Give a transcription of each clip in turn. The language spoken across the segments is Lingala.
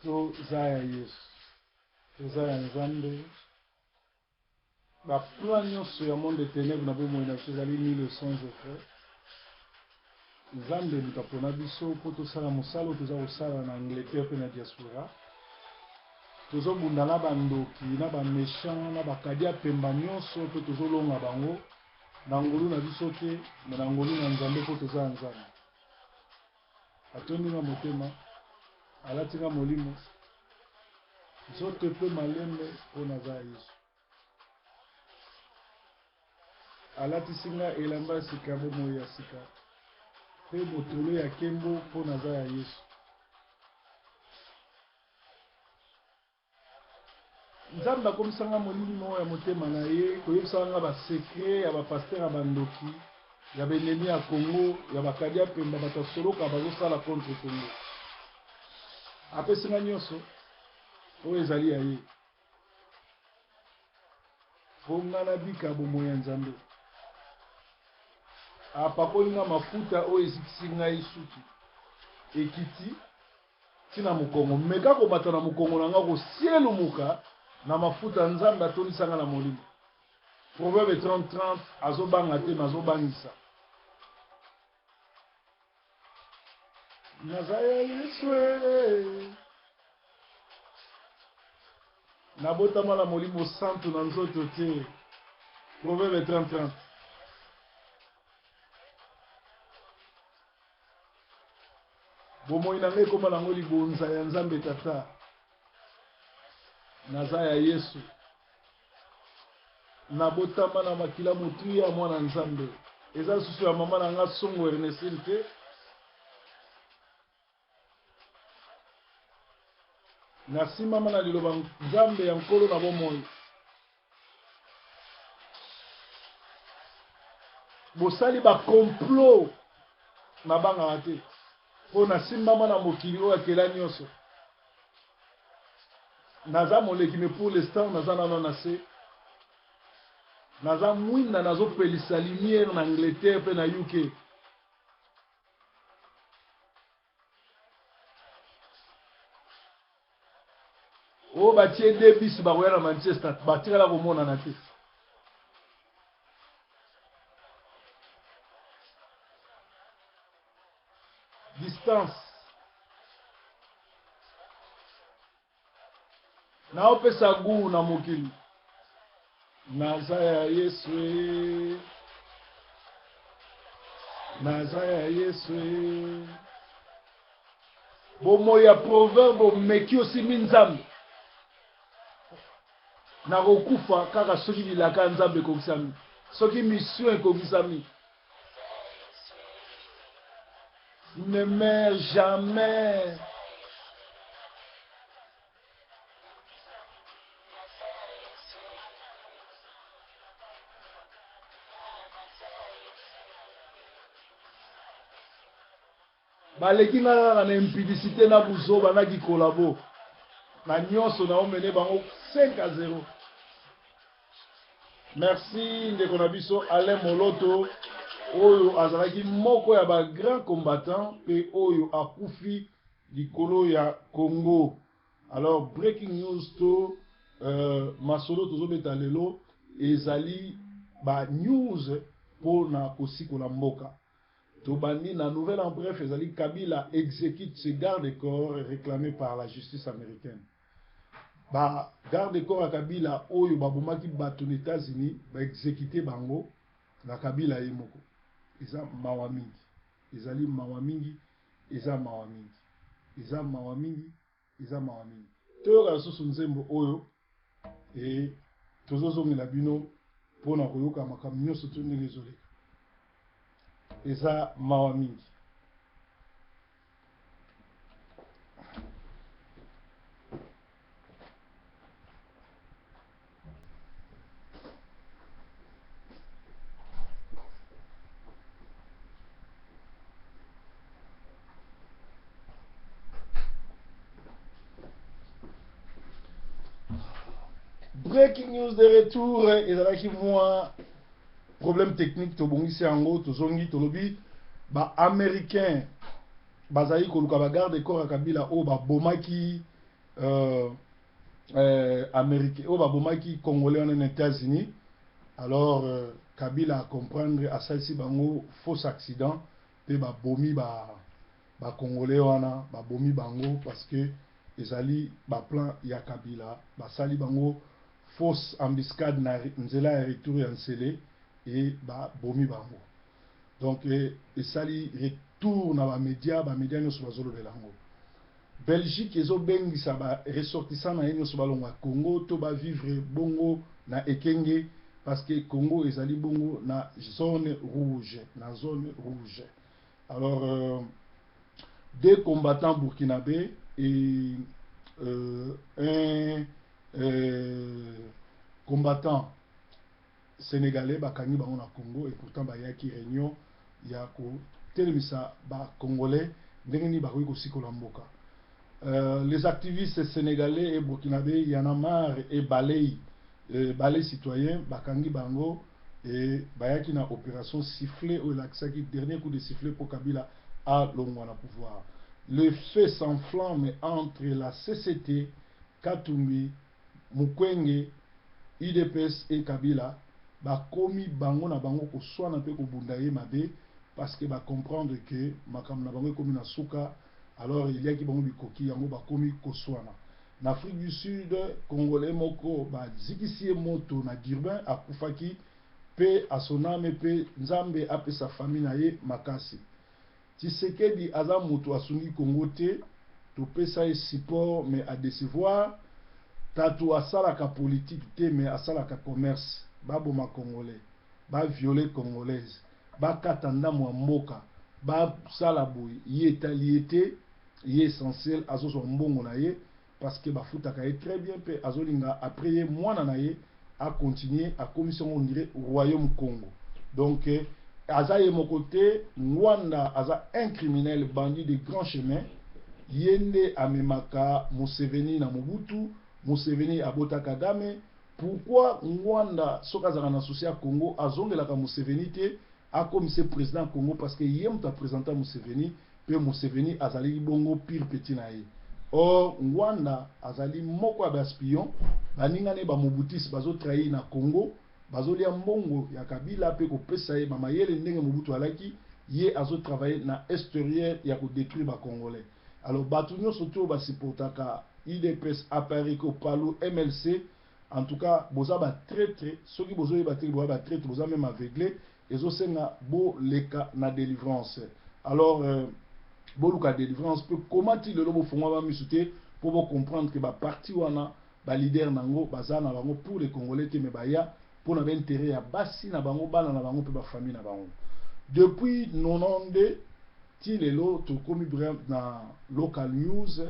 Toza ya Yesu. Toza ya Nzambe. Ba plan nyonso ya monde de ténèbres na bomoi na biso ezali nul et sans effet. Nzambe moto apona biso mpo tosala mosala oyo toza kosala na Angleterre mpe na diaspora. Tozobunda na bandoki, na ba méchants, na bakadia pemba nyonso mpe tozolonga bango na ngolu na biso te, me na ngolu na Nzambe mpo toza ya Nzambe. Atondi nga motema, alati nga molimo, nzoto epe malembe mpo naza ya Yesu. Alatisi nga elamba ya sika, bomoi ya sika, mpe motole ya nkembo mpo naza ya Yesu. Nzambe akomisa nga molimo ya motema na ye, koyebisaka nga ba secret ya ba pasteur ya bandoki, ya ba ennemi ya Congo, ya ba kadia pemba, bato ya soloka bazosala contre Congo. Apesi nga nyonso oyo ezali ya ye po nga nabika bomoi ya Nzambe. Apakoli nga mafuta oyo ezikisi ngai suki ekiti Ti na mokongo. Meka komata na mokongo na nga kosielumuka na mafuta Nzambe atondisa nga na molimo. Proverbe 30 30 azobanga te mais azobangisa. Naza ya Yesu eh. Nabotama na molimo santu na nzoto te. Proverbe 30 30. Bomoi na ngai ekoma nango libonza ya Nzambe Tata. Naza ya Yesu. Nabotama na makila motuya ya mwana Nzambe. Eza lisusu ya mama na nga Songo Ernestine te. Nasimbama na liloba Nzambe ya Nkolo na bomoi. Bosali ba complot nabangaka te mpo nasimbama na mokili oyo akela nyonso. Naza moleki mais pour l'instant naza nano na se. Naza mwinda nazopelisa lumière na Angleterre mpe na UK. Oyo batie de bis bakoya na Manchester batikala komonana te. Distance. Naopesa gout na mokili. Naza ya Yesu e. Naza ya Yesu e. Bomoi ya proverbe omeki osimbi Nzambe. Nakokufa kaka soki bilaka ya Nzambe ekokisami, soki mission ekokisami. Ne meurs jamais. Baleki nga kaka na impudicite na buzoba na ki collabo na nionso na omene bango 5 à 0. Merci ndeko na biso Alain Moloto oyo azalaki moko ya ba grand combattant pe oyo akufi likolo ya Congo. Alors breaking news to euh, masolo tozobeta lelo ezali ba news mpo na kosikola mboka. Tobandi na nouvelle en bref ezali Kabila execute ses gardes corps reclames par la justice americaine. Ba garde corps ya Kabila oyo babomaki bato na Etats-Unis ba execute bango na Kabila ye moko. Eza mawa mingi. Ezali mawa mingi. Eza mawa mingi. Eza mawa mingi. Eza mawa mingi. Toyoka lisusu nzembo oyo e tozozongela bino mpo na koyoka makambo nyonso to ndenge ezoleka. Eza mawa mingi. Breaking news de retour ezalaki mwa problème technique tobongisi yango tozongi tolobi ba américain bazali koluka ba garde corps ya Kabila oyo babomaki. américain oyo babomaki Congolais wana na États-Unis. Alors Kabila acomprendre, asalisi bango fausse accident mpe babomi bacongolais wana, babomi bango parce que ezali baplan ya Kabila. Basali bango fausse embuscade na nzela ya retour ya Nsele e babomi bango. Donc esali retour na bamédia, bamédia nyonso bazolobela yango. Belgique ezobengisa baressortissant na ye nyonso balongwa Congo to bavivre bongo na ekenge, parce que Congo ezali bongo na zone rouge, na zone rouge. Alors deux combattants burkinabé et un combattant sénégalais bakangi bango na Congo, et pourtant bayaki réunion ya kotelemisa bacongolais ndenge nini bakoki kosikola mboka. Les activistes sénégalais et burkinabé, Y'en a marre et Balai citoyen, bakangi bango et bayaki na opération sifflet oyo elakisaki dernier coup de sifflet pour Kabila alongwa na pouvoir. Le feu s'enflamme entre la CCT, Katumbi, Mukwege, UDPS et Kabila. Bakomi bango na bango koswana mpe kobunda ye mabe, parce que bacomprendre que makambo na bango ekomi na suka. Alors eliaki bango bikoki yango, bakomi koswana. Na Afrique du Sud, Congolais moko bazikisi ye moto na Durban, akufaki mpe asoname, mpe Nzambe apesa famille na ye makasi. Tshisekedi aza moto asungi Congo te, topesa ye support mais adécevoir. Tatu asalaka politique te mais asalaka commerce. Baboma Congolais, baviole Congolaise, bakata ndambo ya mboka, basala boye, ye etali ye te. Ye essentiel azozwa mbongo na ye, parce que bafutaka ye très bien, mpe azolinga après ye mwana na ye acontinue, akomisi yango on dirait royaume Congo. Donc aza ye moko te. Ngwanda aza un criminel, bandit de grand chemin. Ye nde amemaka Museveni na Mobutu, Museveni abota Kagame. Pourquoi Ngwanda, soki azalaka na souci ya Congo, azongelaka Museveni te, akomise président Congo? Parce que ye moto apresenta Museveni, mpe Museveni azalaki bongo pire petit na ye. Or Ngwanda azali moko ya baespion, baninga ne bamobutisi bazotrahir na Congo, bazolia mbongo ya Kabila mpe kopesa ye bamayele ndenge Mobutu alaki. Ye azotravaille na extérieur ya kodétruire bacongolais. Alors bato nyonso to basupportaka UDPS, Apareco, PALU, MLC, en tout cas boza batraître. Soki bozoyeba te, boza batraître, boza même aveugle. Ezosenga boleka na délivrance. Alors boluka délivrance mpe koma ti lelo bofungwa bamisu te mpo bocomprendre ke baparti wana, baleader nango baza na bango pour les Congolais te, mais baya mpona baintérêt ya basi na bango, bana na bango mpe bafamille na bango. Depuis 92 ti lelo, tokomi na local news.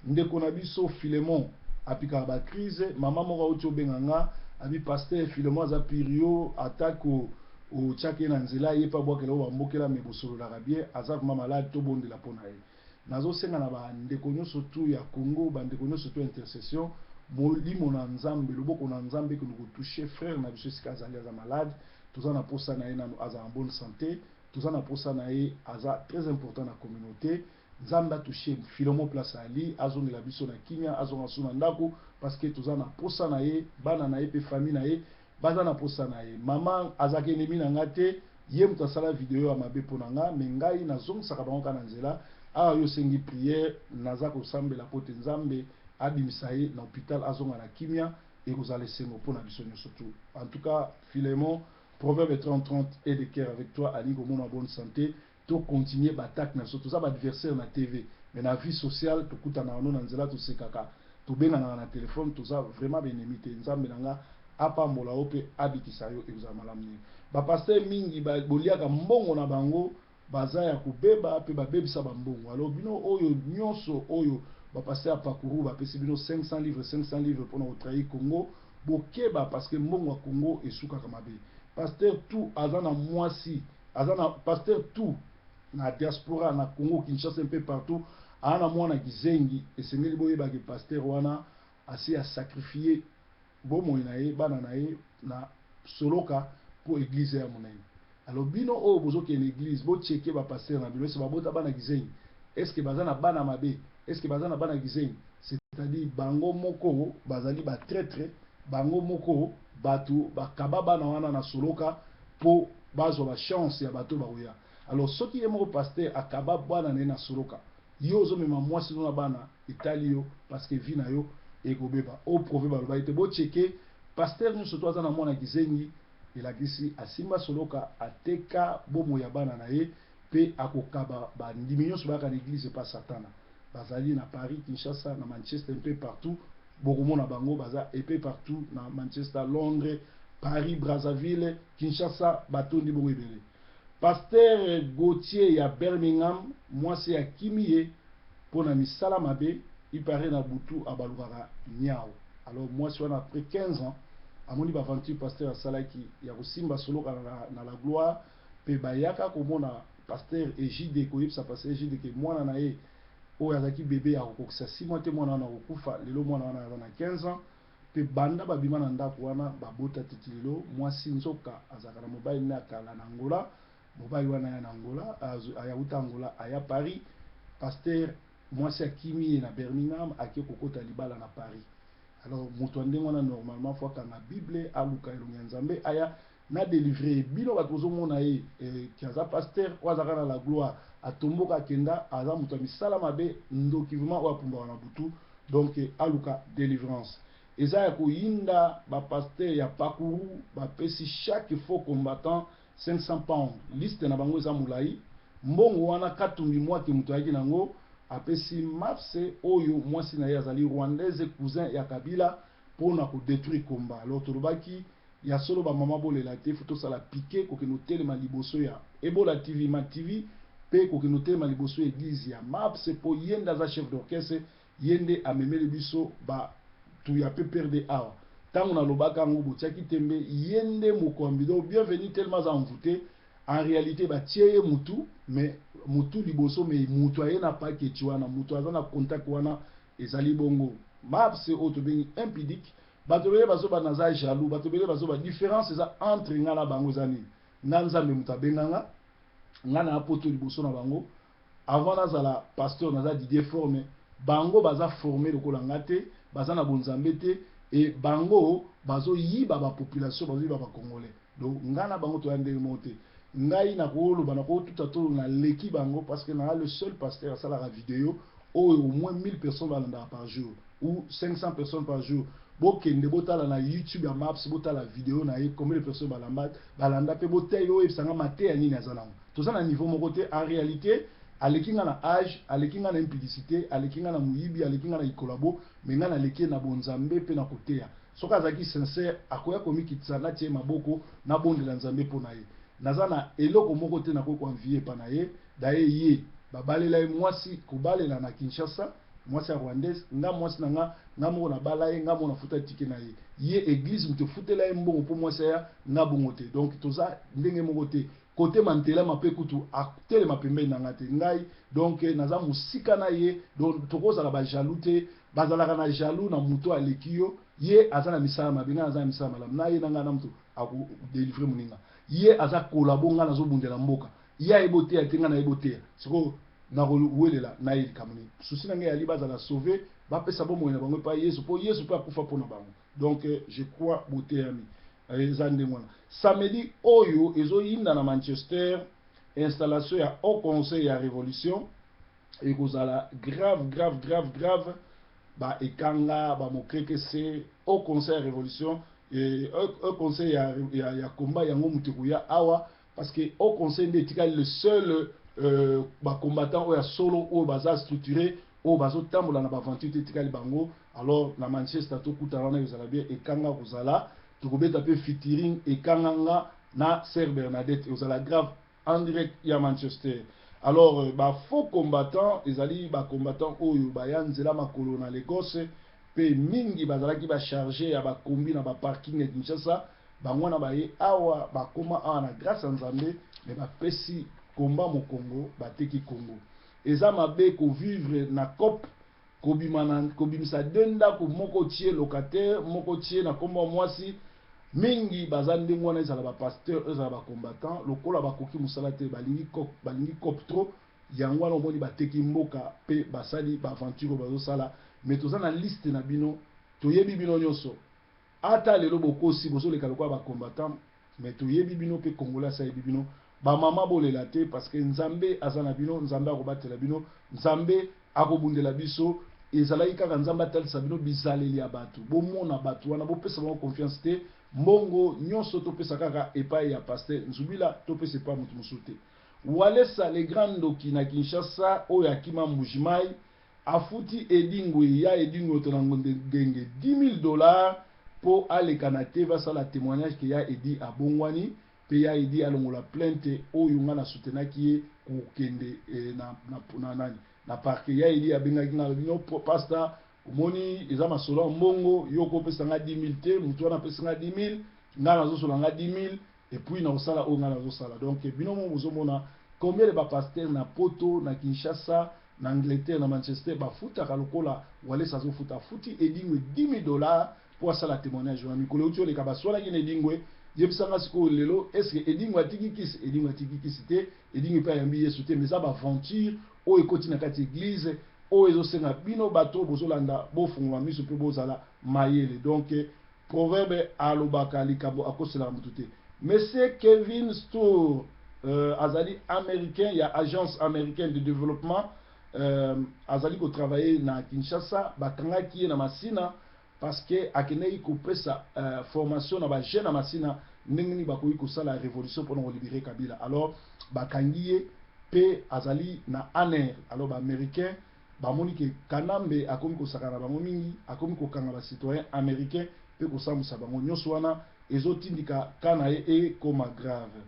Ndeko na biso Philemon apikaka bacrise. Mama moko auti obenga nga, abi: "Pasteur, Philemon aza pirio, atako otiaki ye na nzela, ye mpe abwakela oyo bambokela, me bosololaka bien, aza vraiment malade, tobondela mpo na ye." Nazosenga na bandeko nyonso tu ya Congo, bandeko nyonso tu ya intercession, molimo na Nzambe, loboko na Nzambe ekende kotouche frère na biso esika azali. Aza malade, toza na posa na ye nano aza en bonne santé, toza na posa na ye, aza très important na communauté. Nzambe atouche Filomo place ali, azongela biso na kimia, azonga so na ndako, parce que toza na posa na ye, bana na ye mpe famille na ye baza na posa na ye. Mama azalaki ennemi na nga te, ye moto asala video ya mabe mpo na nga, me ngai nazongisaka bango kaka na nzela. Awa yo osengi prière, naza kosambela po te Nzambe abimisa ye na hôpital, azonga na kimia, ekozala esengo mpo na biso nyonso tu. En tout cas Philemon, Proverbe 30 30 est de cœur avec toi. Alingi komona bonne santé. Tocontinue baattaque na biso. Toza baadversaire na TV, mais na vie sociale tokutanaka no na nzela, tosekaka, tobenganaka na telefone, toza vraiment baennemi te. Nzambe na nga apambola yo mpe abikisa yo, ekozala malamu nini. Bapasteur mingi boliaka mbongo na bango, baza ya kobeba mpe babebisa bambongo. Alors bino oyo nyonso oyo bapasteur ya pakuru bapesi bino 500 livres, 500 livres mpona kotrahir Congo, bokeba, parce que mbongo ya Congo esukaka mabe. Pasteur tout aza na mwasi, aza na pasteur tout na diaspora, na Congo Kinshasa mpe partout, aza na mwana kizengi, esengeli boyebaki pasteur wana asi asacrifie bomoi na ye, bana na ye na soloka mpo église ya monene. Alors bino oyo bozokende église, bocheke bapasteur na bino, ese babota bana kizengi, est-ce baza na bana mabe, est-ce baza na bana kizengi? C'est C'est-à-dire bango moko bazali ba traitre, bango moko bato bakaba bana wana na soloka mpo bazwa ba chance ya bato bakoya. Alors soki ye moko pasteur akaba bana na ye na soloka, yo ozomema mwasi no na bana, etali yo, parce que vie na yo ekobeba. Oyo proverbe alobaki te, bocheke pasteur nyonso to aza na mwana kizengi, elakisi asimba soloka, ateka bomoi ya bana na ye mpe akokaba bandimi nyonso bayaka na église epa Satana. Bazali na Paris, Kinshasa, na Manchester mpe partout. Bokomona bango baza epe partout na Manchester, Londres, Paris, Brazzaville, Kinshasa, batondi bongo ebele. Pasteur Gauthier ya Birmingham, mwasi akimi ye mpo na misala mabe, ipare na butu abalukaka niao. Alors mwasi wana, après 15 ans, amoni ba aventure pasteur asalaki ya kosimba soloka na la gloire, mpe bayaka komona pasteur Egide, koyebisa pasteur Egide ke mwana na ye oyo azalaki bebe ya kokokisa 6 mois te, mwana wana akokufa. Lelo mwana wana aza na 15 ans, mpe banda babima na ndako wana, babota titi. Lelo mwasi nzoka azalaka na mobali nde akala na Angola. Mobali wana aya na Angola, ayauta Angola, aya Paris. Pasteur, mwasi akimi ye na Birmingham, ake kokota libala na Paris. Alors moto ya ndenge wana, normalement faut akanga Bible, aluka elongi ya Nzambe, aya na délivre ye. Bino bato bozomona ye ki aza pasteur oyo azalaka na la gloire, atomboka, akenda, aza moto ya misala mabe, ndoki vraiment oyo apumbaka na butu. Donc aluka délivrance. Eza ya koyinda. Ba pasteur ya Pakuru bapesi chaque faux combattant 500 pound. Liste na bango eza molai. Mbongo wana, Katumbi Mwake moto ayaki nango, apesi Mapse oyo mwasi na ye azali Rwandaise, cousin ya Kabila, mpona ko détruire combat. Alors tolobaki ya solo, bamama bolela te, faut tosala piquet kokende otelema liboso ya Ebola TV, Ma TV, mpe kokende otelema liboso ya église ya Maps, mpo ye nde aza chef d'orchestre, ye nde amemeli biso bato ya PPRD awa. Ntango nalobaka yango, botiaki tembe. Ye nde mokambi. Donc Bienvenu, tellement aza envoûté, en réalité batie ye mutu, mais mutu liboso, mais mutu aye na paketi wana, mutu aza na contact wana, ezali bongo Maps oyo tobengi impudique. Bato ebele bazoba naza jaloux, bato ebele bazoba. Différence eza entre nga na bango eza nini? Nga, Nzambe moto abenganga nga na poto liboso na bango. Avant nazala pasteur, naza Didier Forme. Bango baza formé lokola nga te, baza na bonzambe te, e bango bazoyiba ba population, bazoyiba ba Congolais. Donc nga na bango toya ndenge moko te. Ngai nakoloba, nakotuta tolo, naleki bango, parce que naza le seul pasteur asalaka video oyo au moins 1000 personnes balandaka par jour ou 500 personnes par jour. Bokende botala na YouTube ya Maps, botala video na ye, combien de personnes balamba, balanda, mpe botala oyo oyebisanga mateya nini aza nango. Toza na niveau moko te. En réalité aleki nga na âge, aleki nga na impudicité, aleki nga na moyibi, aleki nga na ikolabo, mais nga naleki ye na bonzambe mpe na koteya. Soki azalaki sincère, akoya komikitisa, natie maboko, nabondela Nzambe mpo na ye. Naza na eloko moko te nakoki ko envier epa na ye. Daye ye babalela ye mwasi, kobalela na Kinshasa, mwasi ya Rwandaise. Nga mwasi na nga, nga moko nabala ye, nga moko nafuta ticket na ye. Ye, église moto efutela ye mbongo mpo mwasi aya, nga bongo te. Donc toza ndenge moko te. Kote mantelama mpe kutu atelema pembeni na nga te ngai. Donc naza mosika na ye. Donc tokozala ba jaloux te. Bazalaka na jaloux na moto aleki yo. Ye aza na misala mabe, ngai naza na misala malamu. Na ye na ngai na moto ako délivrer moninga. Ye aza kolabo, ngai nazobundela mboka. Ye ayebi oteya te, ngai nayebi oteya. Sikoyo nakowelela na ye likambo nini? Souci na ngai yali bazala sauvé, bapesa bomoi na bango epai Yesu, mpo Yesu mpe akufa mpo na bango. Donc je crois boteyami. Eza ndenge wana. Samedi oyo ezoyinda na Manchester, installation ya Haut Conseil ya Révolution ekozala grave, grave, grave, grave. Baekanga bamokrekese Haut Conseil ya Révolution, Haut Conseil ya combat yango moto ekoya awa, parce que Haut Conseil nde etikali le seul ba combattant oyo ya solo, oyo baza structuré, oyo bazotambola na ba aventure te, etikali bango. Alors na Manchester tokutana wana, ezala bien. Ekanga kozala, tokobeta mpe featuring ekanga nga na Sœur Bernadette, ezala grave en direct ya Manchester. Alors ba faux combattant ezali ba combattant oyo baya nzela makolo na Lagos, mpe mingi bazalaki ba charge ya bakombi na ba parking ya Kinshasa. Bango wana baye awa, bakóma awa na grâce ya Nzambe, mais bapesi komba mokongo, bateki Kongo. Eza mabe ko vivre na cope, kobima na kobimisa de ndako moko, tie locataire moko, tie na nkombo ya mwasi. Mingi baza ndenge wana, ezala ba pasteur, ezala ba combattant. Lokola bakoki mosala te, balingi cope, balingi cope trop. Yango wana omoni bateki mboka pe basali ba aventure oyo bazosala, mais toza na liste na bino, toyebi bino nyonso. Ata lelo bokosi, bozoleka lokola ba combattants, mais toyebi bino pe congolais asi ayebi bino. Ba mama bolela te parce que Nzambe aza na bino, Nzambe akobatela bino, Nzambe akobundela biso. Ezalaki kaka Nzambe atalisa bino bizaleli ya batu. Bomona batu wana, bopesa bango confiance te. Mbongo nyonso topesa kaka epai ya pasteur Nzubila, topesa epai ya mutu mosusu te. Walesa le grand ndoki na Kinshasa oyo akima Mbujimayi afuti Edingwe ya Edingwe oto na ngenge 10.000 dollars po aleka na TV asala temoignage ke ya Edi abongwani pe ya Edi alongola plainte oyo nga na soutenaki ye kokende na, na, na nani na parquet. Ya Edi abengaki nga alobi no pasta, omoni eza masolo ya mbongo, yo okopesa nga 10.000 te, mutu wana apesi nga 10.000, nga nazosola nga 10.000 et puis nakosala oyo nga nazosala. Donc bino moko bozomona combien de ba pasteurs na poto, na Kinshasa, na Angleterre, na Manchester bafutaka lokola Walesa azofuta. Afuti Edingwe 10.000 dollars po asala témoignage wana. Mikolo euti oleka baswanaki na Edingwe. Yebisa nga sikoyo lelo, est ce que Edingwe atiki kisi? Edingwe atiki kisi te, Edingwe pe ayambi Yesu te, mais eza ba aventure oyo ekoti na kati église, oyo ezosenga bino bato oyo bozolanda bofungola miso pe bozala mayele. Donc proverbe alobaka likambo akoselaka mutu te. Monsieur Kevin Stour azali américain ya agence américaine de développement, azali ko travailler na Kinshasa. Bakangaki ye na Masina parce que akendaki kopesa formation na ba jeunes na Masina ndenge nini bakoki kosala révolution mpona kolibérer Kabila. Alors bakangi ye pe azali na ANR. Alors ba américain bamoni ke Kanambe akomi kosaka na bango mingi, akomi kokanga ba citoyen américain pe kosambwisa bango nyonso wana, ezotindika ka na ye ekoma grave.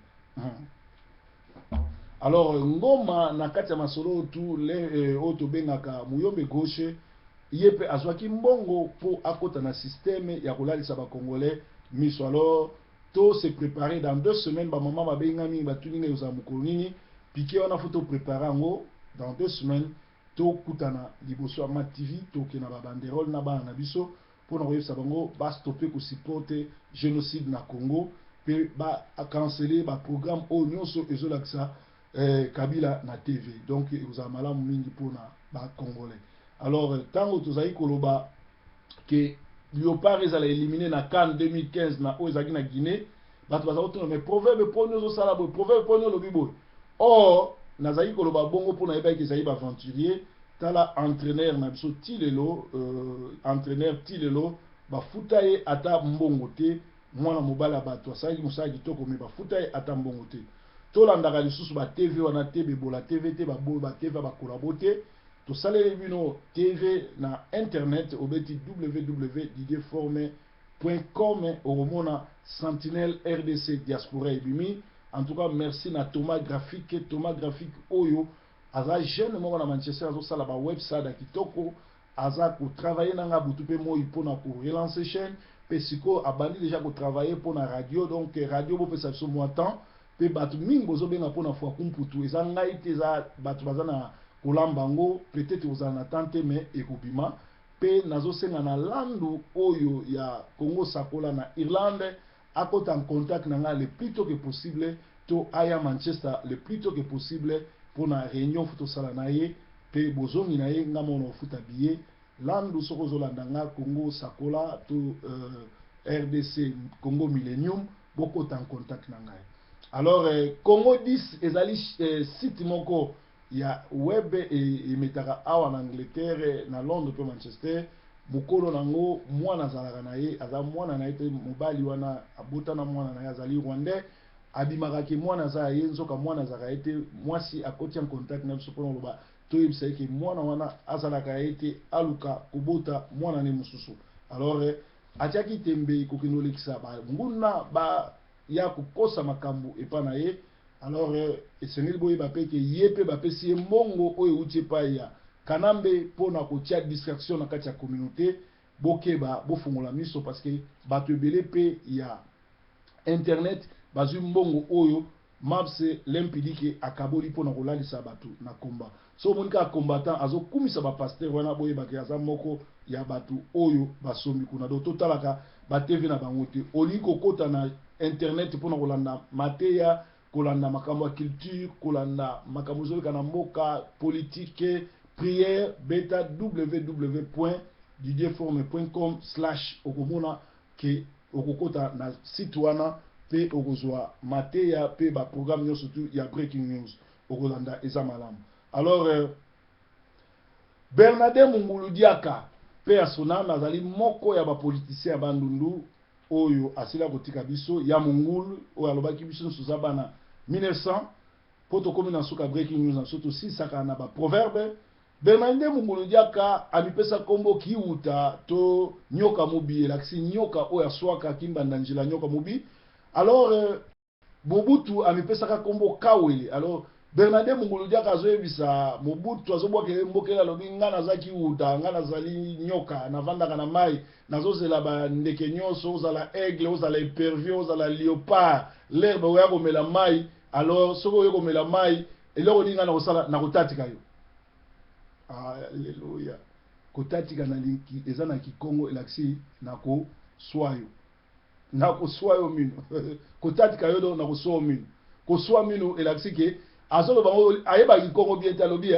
Alors Ngoma na kati ya masolo tu le oyo tobengaka Muyombe gauche, ye pe azwaki mbongo po akota na système ya kolalisa ba congolais miso. Alors to se préparer dans 2 semaines, ba mama babenga mingi, batuni ngai ozala mokolo nini piquet wana, faut to préparer yango dans 2 semaines. Tokutana liboso ya Mat TV, tokende na ba banderole na bana na biso mpona koyebisa bango bastope kosupporte génocide na Congo mpe bacancele baprogramme oyo nyonso ezolakisa Kabila na TV. Donc ekozala malamu mingi mpona bacongolais. Alors ntango tozali koloba ke Léopard ezala éliminé na CAN 2015 na oyo ezalaki na Guinée, bato baza kotuna mais proverbe mponi ozosala boye, proverbe mponi olobi boye. Or nazali koloba bongo mpona yebaki ezali baaventurier. Tala entraîneur na biso ti lelo, entraîneur ti lelo bafuta ye ata mbongo te. Mwana mobali ya bato asalaki mosala kitoko, me bafuta ye ata mbongo te. Tolandaka lisusu ba TV wana te, bebola TV te, ba TV bakolabo te. Tosaleli bino TV na internet, obeti www.didierforme.com okomona Sentinelle RDC Diaspora ebimi. En tout cas merci na Thomas Graphique. Thomas Graphique oyo aza jeune moko na Manchester, azosala ba website ya kitoko, aza kotravailler nanga butu pe moi mpona korelancer chaîne, pe sikoyo abandi déjà kotravailler mpona radio. Donc radio bopesa biso mwa temps, pe bato mingi bozobenga mpona Fwaku Mputu, eza ngai te, eza bato baza na kolamba yango, peut-être kozala na temps te, mais ekobima. Pe nazosenga na landu oyo ya Congo Sakola na Irlande akota en contact na nga le plus tôt que possible, to aya Manchester le plus tôt que possible mpona réunion faut tosala na ye, pe bozongi na ye nga moko na kofuta billet. Landu soki ozolanda nga Congo Sakola to RDC Congo Millennium, bokota en contact na ngai. Alors Congo 10 ezali site moko ya web emetaka awa na Angleterre, na Londres pe Manchester. Mokolo nango mwana azalaka na ye, aza mwana na ye te, mobali wana abotana mwana na ye azali rwandais, abimaka ke mwana aza ya ye, nzoka mwana azalaka ye te. Mwasi akoti en contact na biso mpona koloba toyebisa ye ke mwana wana azalaka ya ye te, aluka kobota mwana ne mosusu. Alors atiaki tembe kokende kolekisa banguna ba ya kokosa makambo epa na ye. Alors esengeli boyeba pe ke ye pe bapesi ye mbongo oyo euti epai ya Kanambe mpona kotia distraction na kati ya communauté. Bokeba, bofongola miso, parce que bato ebele pe ya internet bazwi mbongo oyo Mabs Lempidike akaboli mpona kolalisa bato na komba. So omoni kaka combattant azokumisa ba pasteur wana, boyebaka aza moko ya bato oyo basombi kuna. Donc totalaka ba TV na bango te. Olingi kokota na internet mpona kolanda mateya, Kolanda makambo ya culture, kolanda makambo ezoleka na mboka, politique, prière, beta www.didierforme.com/, okomona ke okokota na site wana mpe okozwa mateya mpe baprogramme nyonso tu ya Breaking News, okolanda, eza malamu. Alors Bernardin Mungulu Diaka mpe ya Soname azali moko ya bapoliticien ya Bandundu oyo asila kotika biso, ya Mungulu oyo alobaki biso nyonso toza bana 1900. Mpo tokómi na suka Breaking News na biso, tosilisaka na baproverbe. Bernardin Mungulu Diaka amipesa nkombo Kiwuta to nyoka mobi, elakisi nyoka oyo aswaka kimbanda njila, nyoka mobi. Alors Mobutu amipesaka nkombo Kawele. Alors Bernardin Mungulu Diaka azoyebisa Mobutu, azobwakele mbokele, alobi: "Nga naza Kiwuta, nga nazali nyoka, navandaka na mai, nazozela bandeke nyonso, ozala aigle, ozala épervier, ozala léopard, l'herbe oya komela mai. Alors soki oye komela mai, eloko nini nga nakosala? Nakotatika yo." Alleluya! Kotatika na linki eza na kikongo, elakisi nakoswa yo, nakoswa yo mino. Kotatika yo, donc nakoswa yo mino. Koswa mino elakisi ke azoloba ngo, ayebaki kongo bien te. Alobi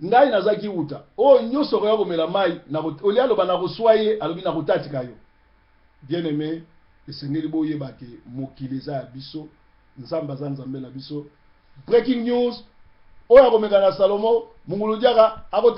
ngai nazaki wuta oyo nyonso okoya komela mai, olia, aloba nakoswa ye, alobi nakotatika yo. Bien aimé, esengeli boyeba ke mokili eza ya biso, Nzambe aza Nzambe na biso. Breaking News oyo akomeka na Salomo Mungulu Diaka akota.